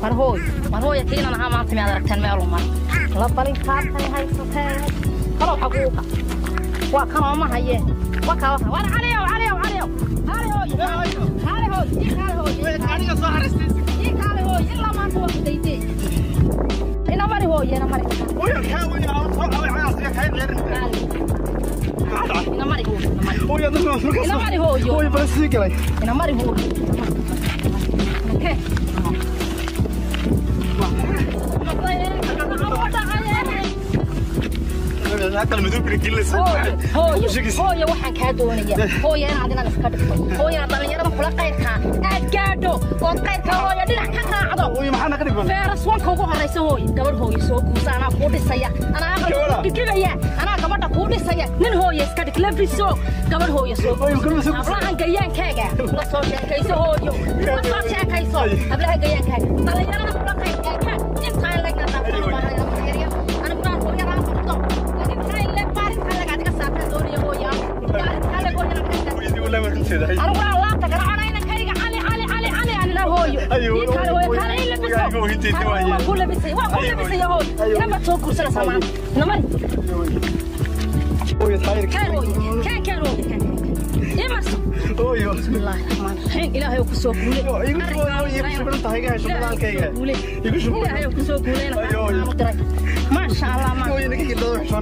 War hooy, war hooy, tiinan ahaa maanta miyaad aragteen meel umar la balin kaartay haysatee kalow xaguuqa waa kanoo ma hayee waa kaa waa war caliyow caliyow caliyow kaale hooy kaale hooy ii kaale hooy aniga soo xariistay ii kaale hooy ilaa maanta waa kudaydee ina mari hooy ina mari hooyo kaa weyn aan soo qabay caaska kaa ciyarin ina mari hooy ina mari hooyo dadka markaas ina mari hooyo hooyo bal sii galay ina mari hooy hooyo waxaan kaa doonaya hooyo inaad inaad iska dhigto hooyo inaad dhallinyarada kula qayrkaa aad gaadho ood qayrkaa hooyo dhinac ka raacdo hooyo maxaa naga dhigan feeras wanka ugu horraysa hooyo gabadh hooyo soo guursa anaa kuu dhisaya anaa aqal kuu dhigibaya anaa gabadha kuu dhisaya nin hooyo iska dhig labiso gabadh hooyo soo guursa hablahan gayaankaaga la soo sheekayso hooyo la soo sheekayso hablaha gayaankaaga dhallinyarada kula qayrkaa gaadh intaa lagna dhaafsan aniguna hooyada furto aniguna laabta garacona inankayga cali cali cali cali anila hooyo ii kaale hooyo kaale ii labiso waa ku labisay waa ku labisay hooyo inamaad soo guursanaysaa maanta inamari kaan hooyo kaan kaan hooyo kaan ii marso hooyo bismillaahi raxmaan raxiim ilaahay ku soo guulay ilaahay ku soo guulayna diray maasha allah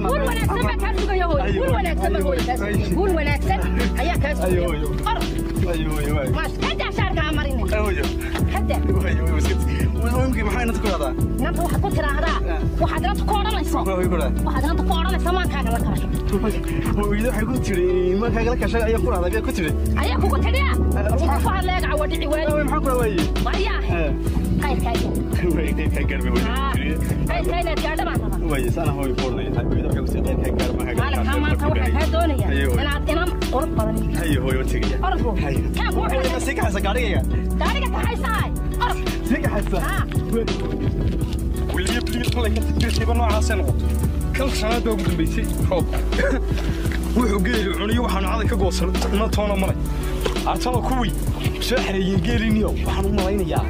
guul wanaagsan baa kaa sugaya hooyo guul wanaagsan baa hooyo kaa sugaya guul wanaagsan ayaa kaa sugaya or hadda shaarka marine hadda inanta waxaad ku tiraahdaa waxaad inanta ku odhanayso waxaad inanta ku odhanaysa maankaaga la karay ayaa kugu tidhiya wuxuu ku hadlaya gacawa dhici waayo waryaa qayrkaaga qayrkaa inaad gaadho baan rabaa maalinkaa maanta waxaan kaa doonayaa inaad inan qurux badan orod kaan kuu xidhay gaariga kaxaysahay orod weliyo bliil qalay ka tirtiba noocaasay noqoto kal shanaad baa ugu dambaysay roobka wuxuu geeli cuniyo waxaanu caday ka goosan na toona malay artaba kuwii soo xareeyeen geeliniyo waxaan u malaynayaa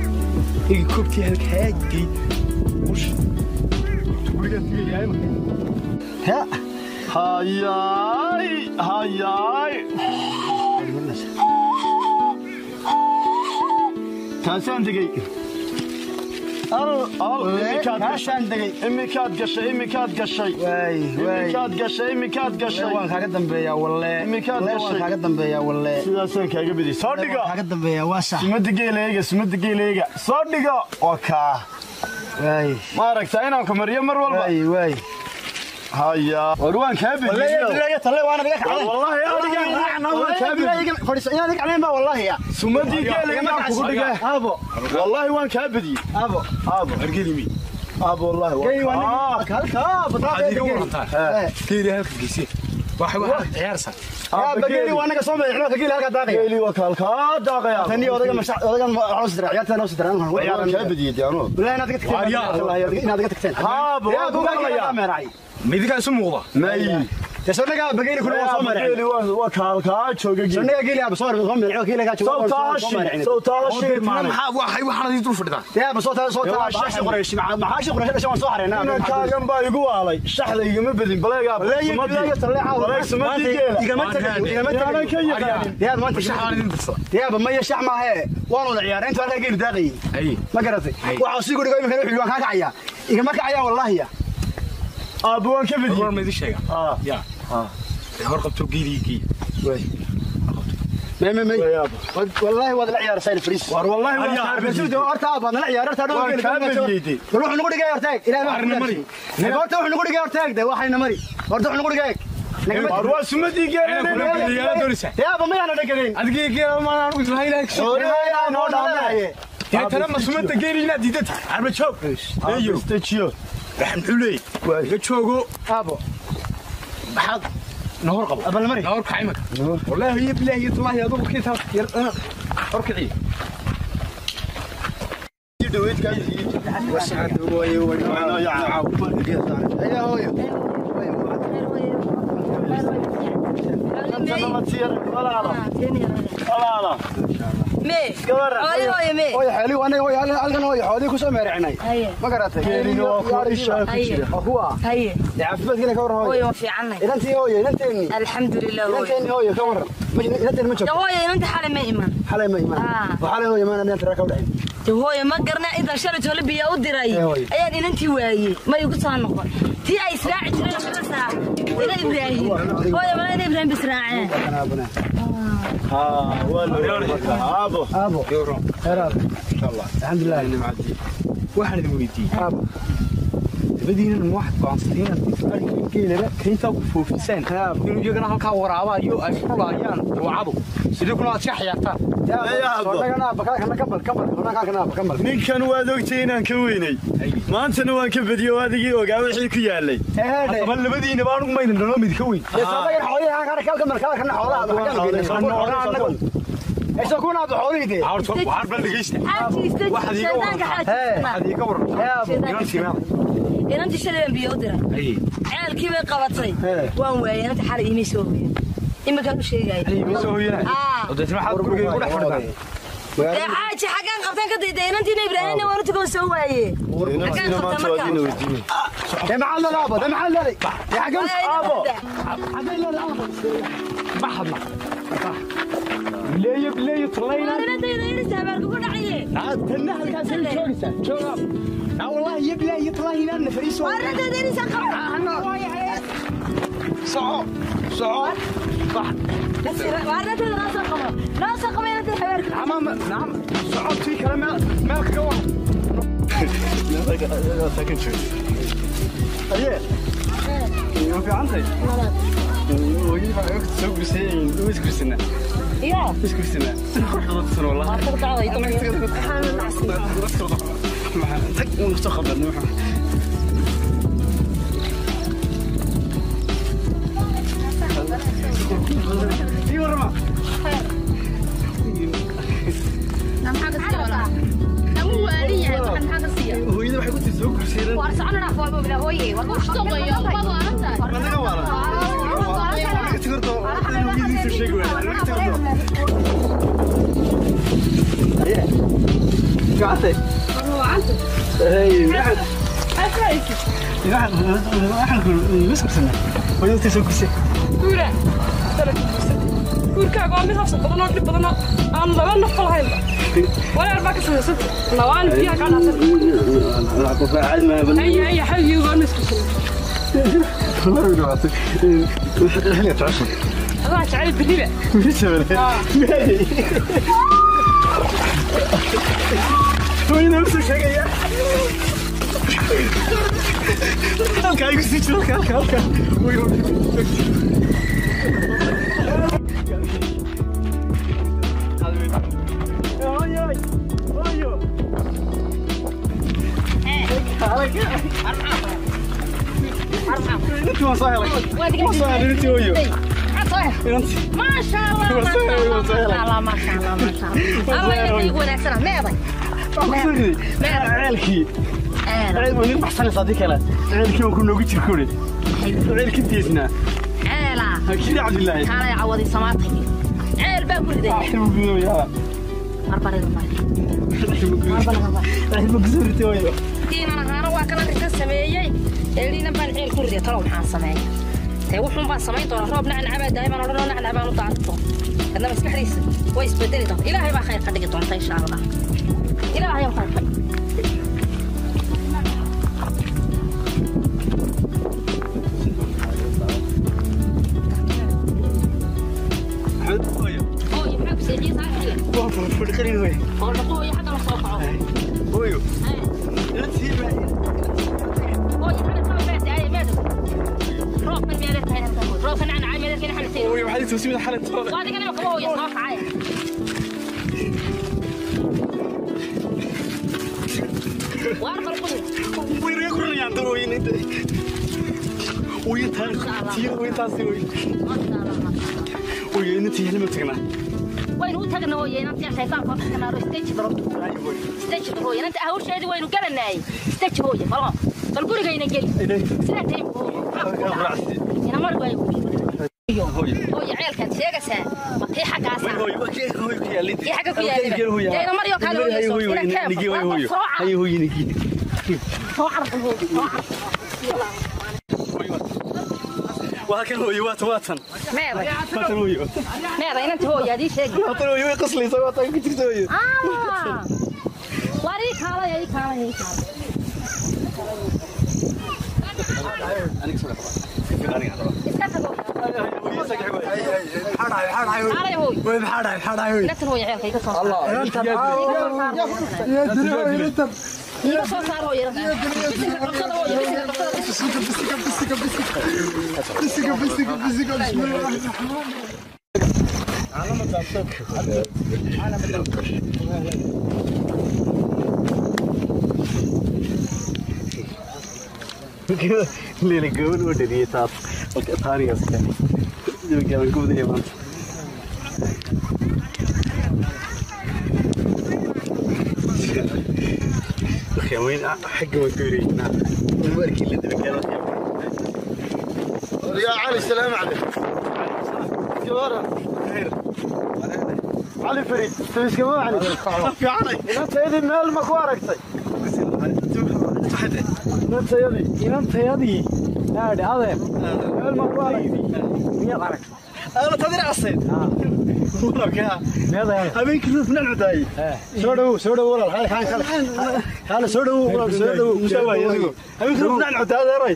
igi koobtii halkaagii ush gurigaa tegayaa ha hayaay hayaay taasaan tegey kaasaan degay imikaad gashay imikaad gashay imikaad gashay imikaad gashay waan kaaga dambeeyaa walle imikaad waan gashay kaaga dambeeyaa walle sidaasaan kaaga bidi soo dhigo kaaga dambeeyaa waa sax sumada geelayga sumada geelayga soo dhigo waa kaa waay ma aragtaa inaan ku mariyo mar walba waay waay haya war waan kaa walle bediyey talle waan adiga kacday wallahi adiga raacna waan kaa bediyey fadhiiso inaad iga kacdeen baa wallahi ya sumadii geelayga baan kugu dhigay aabo wallahi waan kaa bediyey aabo aabo argelimi aabo wallahi gey waa waan halka waxaad iga warantaa geeli halka geysay waxa waxa ciyaarsan aabo geeli waa naga soo meexno ka geeli halka daaqaya geeli waa kalkaa daaqaya tani odayga masha odaygan waxaan soo diray ciyaartan oo soo diray waan kaa bediyey deano wallahi inaad iga tagteen wallahi inaad iga tagteen aabo waan ku maqlayaa midigaa isu muuqda may tasanaga bageeli kuna waa soo maray geeli waa kalkaa jooga geeli sanaga geeli aabo soo soo meexno geeli ka jooga sawtaashi sawtaashi maxaa waxay waxaan idin dul fadhidaa yaa soo taa soo taa maxaashi quraysh maxaashi quraysh dhashay waan soo xareynaa inankaagan baa igu waalay shaxda igama bedin baleega sumadii geela igama tagay igama inaanan tagay ka yaqaanin yaa maanta shaxaan idin dirsa yaa ma shax ma he waan wada ciyaareen inta halka geeli daaqayay ay ma garatay waxa sii guriga imika wuxuu waan ka kacayaa igama kacayaa wallahi ya aabo waan ka bediyey war ma idin sheega ya hor qabto geeligii way may may wallahi waad la ciyaarsan fariis war wallahi waan kaa bediyey horta aab la ciyaarta dhoo waan kaa bediyey wuxuu nagu dhigay hortaag ilaahay Arrin mari. horta wuxuu nagu dhigay hortaag de waxayna mari horta wuxuu nagu dhigay war waa sumadii geela Inaan kula bedeliyaa doonaysaa yaaba ma yaana dhaganayn adigii geela ma aan ugu islahay ilaahay noo dhaamaye Deetana masumada geeli inaad diidata. Arba joog. Ayo istajiyo. Waxaan xulay. Iga joogo. Aabo. Maxaad nahor qabo. Abal mari. Nahor kacay marka. Wallaahi iyo bilaahi iyo tallaahi adigu kiinta yar horkici. Ayaa hooyo. Hooyo xeeli anaga hooyo halkan hooyo xoolihii ku soo meericinay. Ma garatay? Waa kuwa. Dee caafimaadkiina ka warran hooyo. Hooyo fiicanay. Inantii hooyo inanteennii. Alxamdulilah hooyo. Inanteennii hooyo ka warran. Inanteeni ma joogto. Hooyo inanta xalay ma iman. Xalay ma imaan. Oo xalay hooyo imaan inaan taraa ka dhacin. Hooyo ma garna intaan shalay toole biyo u diray hooyo. Ayaan inantii waayey ma igu soo noqon. Tii ay israaci jireen markaasa ina Ibraahim. Hooyo ma ina Ibraahim bisraaceen. Aabo. Aabo. Khayr aabo. Alxamdulilah. Waxaan idin weydiiyey. Aabo. Labadiinan waxaad go'aansateen inaad ariga geelaba kayntaa ku foofisaan. Inuu iyagana halkaa waraabayo ay furlaayaan dawacadu. Idinkuna aad iska xiyaartaan. Ninkan waad ogtay inaan ka weynay. Maantana waan ka badiyey oo adigii ogaa wixii ku yaalay. Haddaba labadiinaba anugu maynan dhanoo mid ka weyn. Waxaad bal dhegeysta. Xaaji Waxaad iiga shaydaanka waran. xaaji. Waxaad iiga waran. Inantii meeday. Inantii shalay baan biyo u diray. Ceelkii bay qabatay. Waan waayey inanta xalay iimay soo hooyeen. Iminkaan u sheegaya. Iimay soo hooyanay. Oo deetna maxaad guriga igu dhex fadhidaa. Dee xaaji xaggaan qabtaan ka dayday inantiina Ibraahimna waan u tagoon soo waaye. Xaggaan Inantiina qabtaan maanta waad markaa. ina weydiinay. Ma hadla. Bileeyo bileeyo tallayna. Inantayda iris habaar kugu dhacaye. Tanna halkaas ay joogaysaa. Jooga. Naa wallaahi iyo bilaahi iyo tallaahi inaan nafariiso. Waa inantayda iris aan qabta. Soco. Soco. Bax. Waa inantayda noo soo qabo. Noo soo qabo inantayda habaar kugu. Ama naam. Soco tii kale meel meel kaga waran. Aye. Ma fiicantahay? Hooyadii baa iga soo gursay, is gursanaa. Yaa. Is gursanaa. Qurux badan wallahi. Waa ku dhacday. Waxaan nacsi. Tag uun soo khaldan waxa. Ii warrama. Hooyada waxay ku tii soo gursay. Anaga waala. Tigirto hooyadiisu sheegi waaya. Tigirto. Aye. Gacantay. Hey, waxaan ku is gursanaa. Hooyada tii soo gursay. Guurkaaga waa mid habsan badan oo dhib badan oo aan laba naf lahaynba walaal baa ka samaysanta lawaan biyaha kaa dhaafsan. Haya haya xaygii waa miskusan. Adaa jecel beriba. Hooyada usoo sheegaya. Halkaa igu sii jiro, halka, halka, halka. Hooyo, hooyo. Inantii waan soo helay. Waan soo helay inantii hooyo. Inantii. Maasha Allah, maasha Allah, maasha Allah, maasha Allah, maasha Allah. Allah inantaygu wanaagsana meeday. Waan ku soo riday. Ceelkii. Ceel waa nin baxsanaysa haddii kale. Ceelkii waan ku noogu jirkoore. Ceelkii diisnaa. Ceela. Kii Cabdillaahi. Kaalay cawadii samaatay. Ceel baa ku riday. Xilmu gudoyaa. Marbarida mari. Xilmu kusoo ritay hooyo. Kiinan ahaana waa kana ka sameeyey. Eeliina baan ceel ku riday talow maxaan sameeyay. Tee wuxuun baan samayn doonaa roob nacnacabaa daa'iman odhan oo nacnacbaan u daadan doona. Hadna maskaxdiisa way isbedeli doonta. Ilaahay baa khayr ka dhigi doonta insha Allah. Ilaahay baa khayr ka dhigi. Hooyo. Hooyo maxaa ku seexiyey saaxiibka? Waan furfurqarin hooyo. Oo dhaqo hooyo xagga la soo kaco. Hooyo. Inantii baa Hooyo xagga kama baa daayay meedag. Roobkan meedag tahay halkan. Roobkan nacnacay meedag kina xalisay. Hooyo waxay toosimid xalay toole. Waa adigana kaba hooyo soo kacay. Way guranayaan darooyin inta. Way taan tiyo way taasi way. Way inta helma tagnaa. Waynu u tagnaa hooyo inantii shaydaan ku tagnaa ro stage baro. Stage hooyo inanta hawsheedii waynu galanaay. Stage hooyo balo. Bal gurigayna geli. Sida tayb hooyo. Ina mar way hooyo. Hooyo ceelkan sheegaysaa ma kii xaggaasa. Hooyo kii hooyo ku yaalay. Kii xagga ku yaalay. Ina mar yo kale hooyo soo ina kee. Nigi way hooyo. Hay hooyo nigi. Soo caraf hooyo. Soo caraf. Waa kan hooyo waa tan. Meeday. Tan hooyo. Meeday inanta hooyo adii sheegi. Tan hooyo way qaslaysaa waa tan ku jirta hooyo. Ah. Wari kaalay ay kaalay ay kaalay. Aniga soo qaba. Aniga qaba. Iska tago. Xaray hooyo. Way xaray xaray hooyo. Inanta hooyo ceelka iga soo saar. Allah. Ya dilo inta. Iga soo saar hooyo. Bisinka qabsada hooyo. Bisinka qabsada. Bisiga bisiga bisiga. Bisiga bisiga bisiga bismillah. Leela gabadh oo dhaliyay taas. Taarigaas kale. Gabadh ku wadaya maanta. Khiyaamayn xagga waan ka wareegnaa. Markii la daba gaaro. يا علي السلام عليكم. كبارة. علي فريد تمسك ما علي. في علي. انت يدي مال ما كواركتي. انت يدي انت يدي. لا هذا مال ما كواركتي. miyaad aragtay أنا تدري عصيت. والله meeday habeenkii roof nacnu daayay. soo dhawow soo dhawow walaal hal hal hal soo dhawow walaal soo dhawow habeenkii roof nacnu daayay.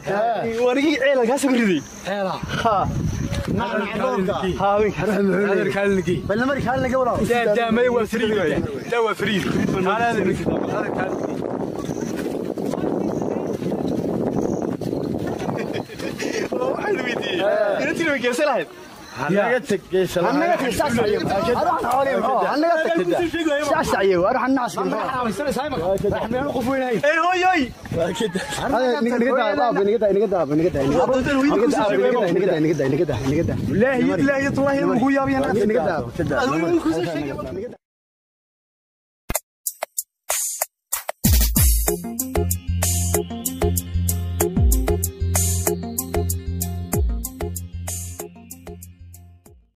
Warigii ceelka ka soo riday. ceela Ha. nacna Ha habeenkii. bal mari kaalin laga walaal daa may waa fariid daa waa fariid Waxaan weydiiyey. Inantii way geesan lahayd. hanaga tag hanaga tag saas aruux xoolay hanaga tag saas ayo aruux naas qof weynahay Ey hooyoy. naga daa naga daa naga daa naga daa naga daa naga daa naga daa naga daa ilaahi ilaahi tullahi ugu yaabiyaan naga daa naga daa